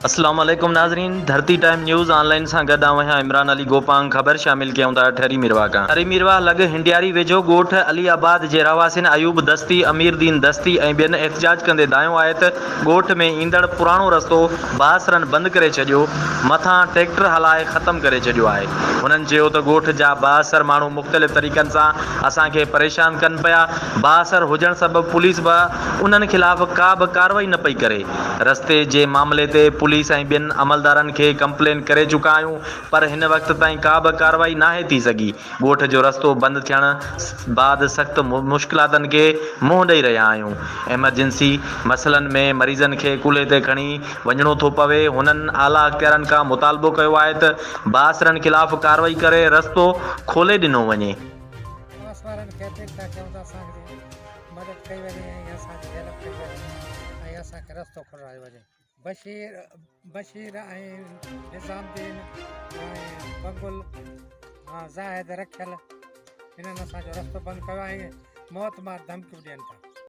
اسلام عليڪم ناظرين ڌرتي ٽائيم نيوز آن لائين سان گڏ آئون آهيان عمران علي گوپانگ خبر شامل ڪيون ٿا ٺري ميرواهه کان ٺري ميرواهه لڳ هنڊياري ويجهو ڳوٺ علي آباد جي رهواسين ايوب دستي، امير دين دستي ۽ ٻين احتجاج ڪندي دانهيو آهي ته ڳوٺ ۾ ايندڙ پراڻو رستو بااثرن بند ڪري ڇڏيو، مٿان ٽريڪٽر هلائي ختم ڪري ڇڏيو آهي. هنن چيو ته ڳوٺ جا بااثر ماڻهو مختلف طريقن سان اسان کي پريشان ڪن پيا، بااثر هجڻ سبب پوليس به انهن خلاف ڪا به ڪارروائي نه پئي ڪري، رستي جي معاملي تي پوليس ۽ ٻين عملدارن کي ڪمپلين ڪري چڪا آهيون پر هن وقت تائين ڪا به ڪارروائي ناهي ٿي سگهي. ڳوٺ جو رستو بند ٿيڻ بعد سخت مشڪلاتن کي منهن ڏئي رهيا آهيون، ايمرجنسي مسئلن ۾ مريضن کي ڪلهي تي کڻي وڃڻو ٿو پوي، هنن اعليٰ اختيارن کان مطالبو ڪيو آهي ته بااثرن خلاف ڪارروائي ڪري رستو کولي ڏنو وڃي. پوليس وارن کي اپيل ٿا ڪيون ته اسان جي مدد ڪئي وڃي ۽ اسان جي هيلپ ڪئي وڃي ۽ اسان کي رستو کولرايو وڃي. بشير بشير ۽ نظام الدين ۽ بنگل زاهد رکيل هنن اسان جو رستو بند ڪيو آهي ۽ موت مار ڌمڪيون ڏين ٿا.